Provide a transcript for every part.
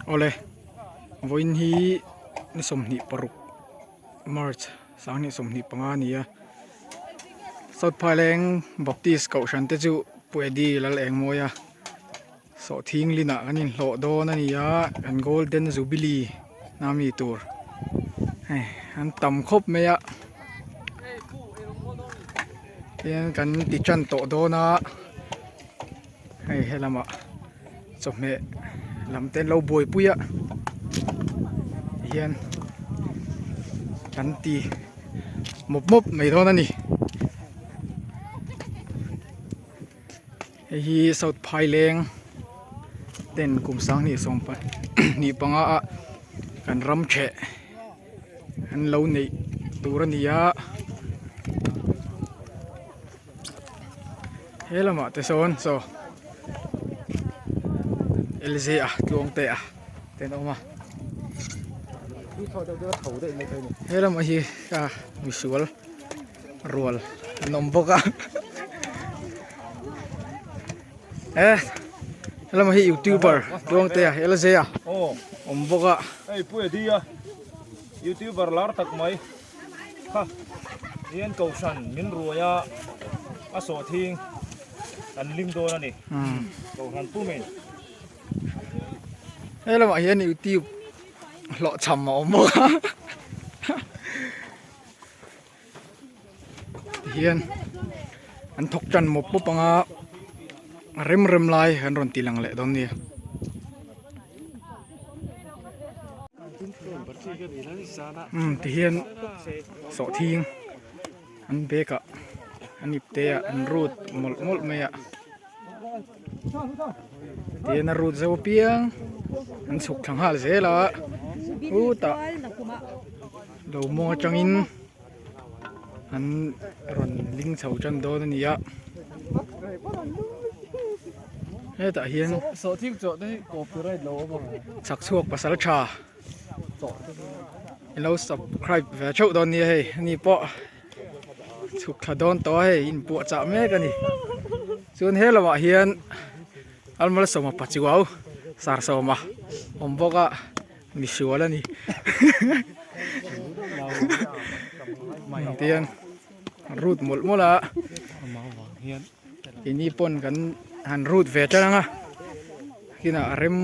Awle vawiin hi ni 26 March 2025 a ni a South Phaileng Baptist kohhran te chu Pu Eddie Lalengmawia Sawhthing linah kan inhlawh dawn a ni a, kan Golden Jubilee na mi tur hei an tam khawp mai a tin kan ti tan tawh dawn a hei helamah chawhmeh lam te an lo buaipui a tihian kan ti mawp mawp mai dawn a ni. Hei hi South Phaileng ten kum 2025 ah kan ram theh an lo neih tur a ni a he lamah te sawn saw Lz a tluang te a te an awm a he lamah hi a misual. Rual an awm bawk a e helama hi youtuber Tluangtea Elzea awm bawk a hei pu Eddie a youtuber lar tak mai kha hian kohhran min ruai a a sawhthing an lim dawn a ni kohhran pumin helamah hian youtube hlawhchham a awm bawk a. Tihian an thawk tan mawp mawp ang a a rem rem lai an rawn ti lang leh dawn nia. Umm tihian sawhthing an bag ah an ip te ah an rut mawlh mawlh mai a. Tihian a rut zo apiang an chhuk thla nghal zel a chutah lo mawng atangin an rawn ling chho tan dawn a ni a hetah hian chhak chhuak pasal tha ilo subscribe ve theuh dawn nia hei ani pawh. Chhuk thla dawn tawh a hei inpuahchah mek a ni chuan he lamah hian Almalsawma Pachuau Sarsawma awm bawk a misual a ni tiang rut mawlh mawlh a keini pawn kan han rut ve tan ang a kinah a rem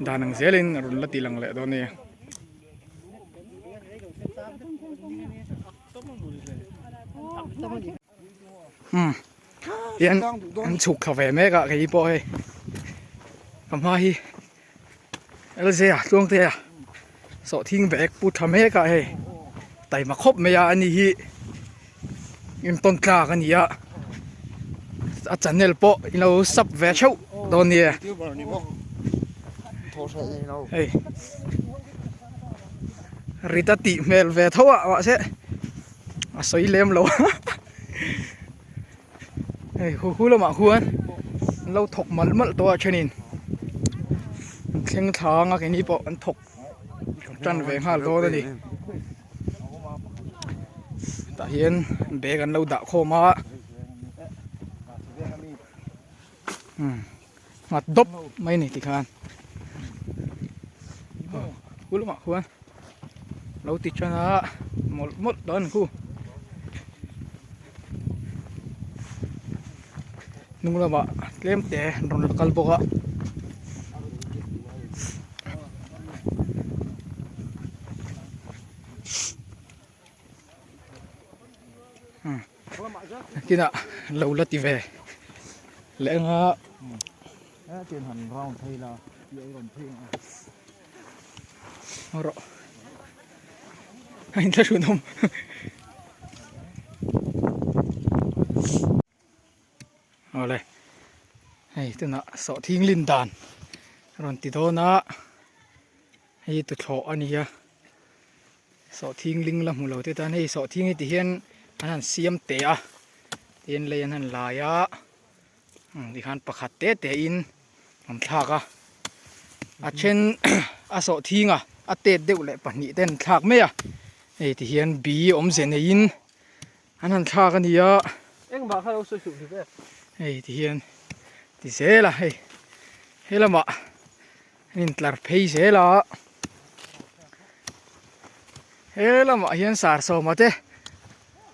dan ang zelin a rawn la ti lang leh dawn a ni. Umm tian an chhuk thla ve mek a kei pawh hei ka hma hi Lza Tluangtea sawhthing bag pu tha mek a hei taima khawp mai a ani hi intawn tlak a ni a a channel pawh in lo sub ve theuh dawn nia hei rit a tih hmel ve tho a mahse a sawi lem lo hei hu hu lamah khuan an lo thawk malh malh tawh a thenin an thleng thla anga keini pawh an thawk tan ve nghal dawn a ni. Tah hian bag an lo dah khawm a umm nghat dawp mai a ni tikhan aw khu lamah khuan lo ti tan a mawlh mawlh tawh a ni khu hnung lamah tlem te an rawn la kal bawk a. Kinah lo la ti ve leh anga rawh a inthlahrunawm. Awle hei tunah sawhthing lin dan a rawn ti dawn a hei tuthlawh a ni a sawhthing ling la hmu lo te tan hei sawhthing hi ti hian an han siam teh a tin lei an han lai a tikhan pakhat te te in an thlak a a then a sawhthing a a tet deuh leh pahnih te an thlak mai a hei ti hian bi awmze neiin. An han thlak a ni a. Engmah kha lo sawi suh ni ve. Hei ti hian ti zel a hei he lamah. An intlar phei zel a. He lamah hian sar sawma te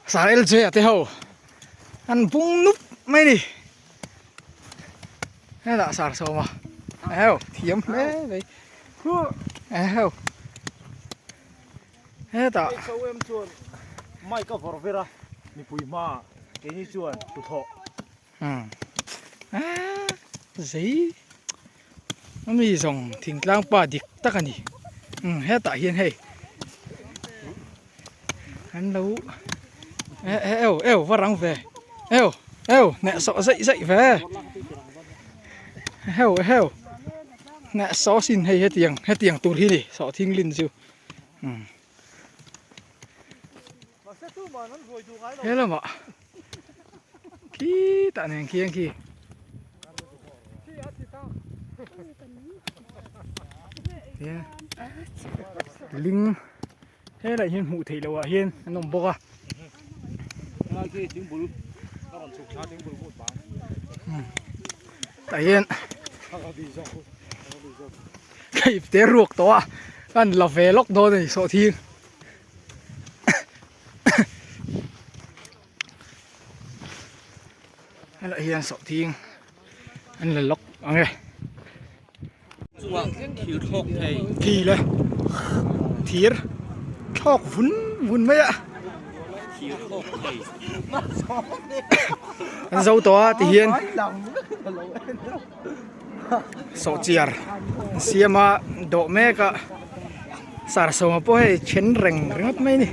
sar LJ a te ho an bung nup mai a ni. Hetah sar sawma eheu thiam hle mai eheu hetah SOM chuan mic a vawrh vir a mipui hmaah keini chuan tuthawh. Umm aaa zei ami zawng thingtlang pa dik tak a ni umm hetah hian hei an lo eh eh eu eu va rang ve eu eu hneh sawh zaih zaih ve heu heu hneh sawh sin hei hetiang hetiang tur hi ni sawhthing lin chu umm. He lamah khitah nen khian khi ling helaiah hian hmuh theih loh ah hian an awm bawk a. Tah hian ka ipte ruak tawh a ka han la ve lawk dawn a ni sawhthing. Helaiah hian sawhthing an la lawk ang e. Chungah thir thlawk thei. Thi le thir thlawk vun vun mai a. Thir thlawk thei. An zo tawh a ti hian sawhchiar an siam a dawh mek a sar sawma pawh hei then reng ringawt mai a ni.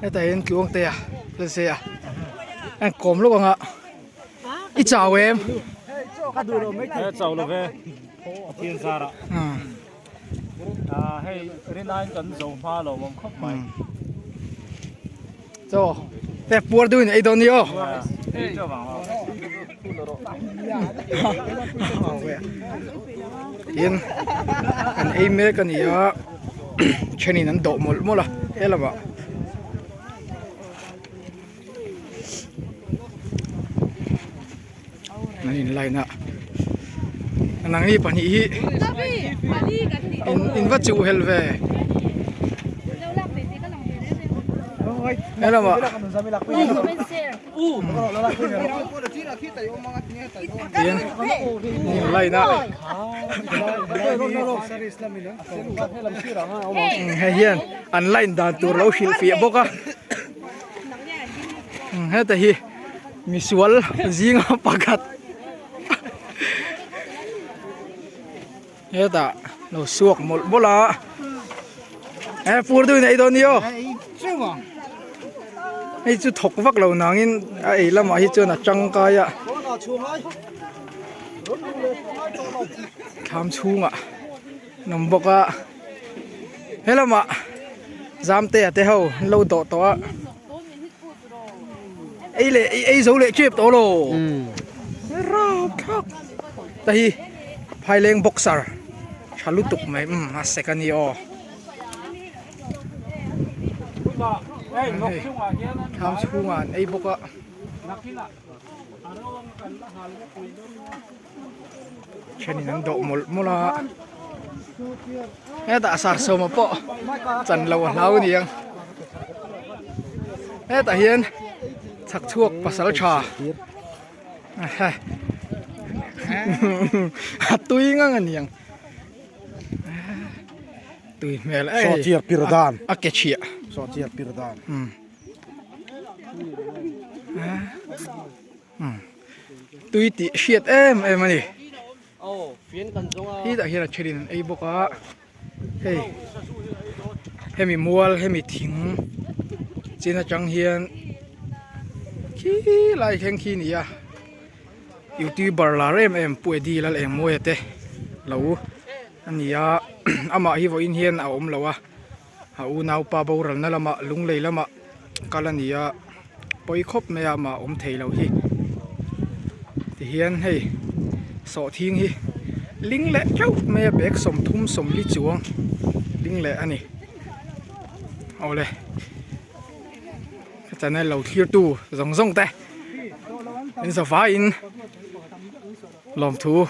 Hetah hian tluangte a la zeh a a inkawm lawk ang a i chau em? He chau lo ve a thian zar ah hei rinaiin kan zo hma lo awm khawp mai. Chaw te puar deuhin ei dawn ni aw. Tin an ei mek a ni a thenin an dawh mawlh mawlh a he lamah. An in line a nangni pahnih hi in in va chuh hel ve helamah tin in line a hei hian an line dan tur lo hrilhfiah bawk a heta hi. Misual zinga pakhat hetah lo suak mawlh mawlh a e fur deuhin a ei dawn ni aw hei chu thawk vak lo nangin a ei lamah hi chuan a tangkai a thlam chhungah an awm bawk a helamah Zamtea te ho an lo dawh tawh a. Ei leh ei ei zo leh tep tawh lo rap thlak ta hi phaileng boxer tha lutuk mai umm a sek a ni aw thlam chhungah an ei bawk a. Thenin an dawh mawlh mawlh a hetah sarsawma pawh chan loh a hlau a ni ang hetah hian chhak chhuak pasal tha a tui ngang a ni ang tui hmel a ke chhiah Tui tih hriat em em a ni. Hetah hian a thenin an ei bawk a, hei hemi mual hemi thing chin atang hian khilai thleng khi a ni a, youtuber lar em em Pu Eddie Lalengmawia te lo a ni a, amah hi vawiin hian a awm lo a. A unaupa boralna lamah lunglei lamah kal a ni a pawi khawp mai a amah awm thei lo hi tihian hei sawhthing hi ling leh theuh mai a bag 30 40 chuang ling leh a ni awle ka channel lo thlir tu zawng zawng te. In zavaiin lawmthu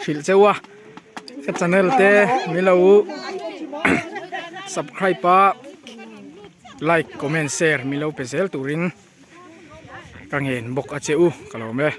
hrilh cheu a ka channel te milo subscribe a like comment share milo pe zel turin ka ngen bawk a che u ka lawm e.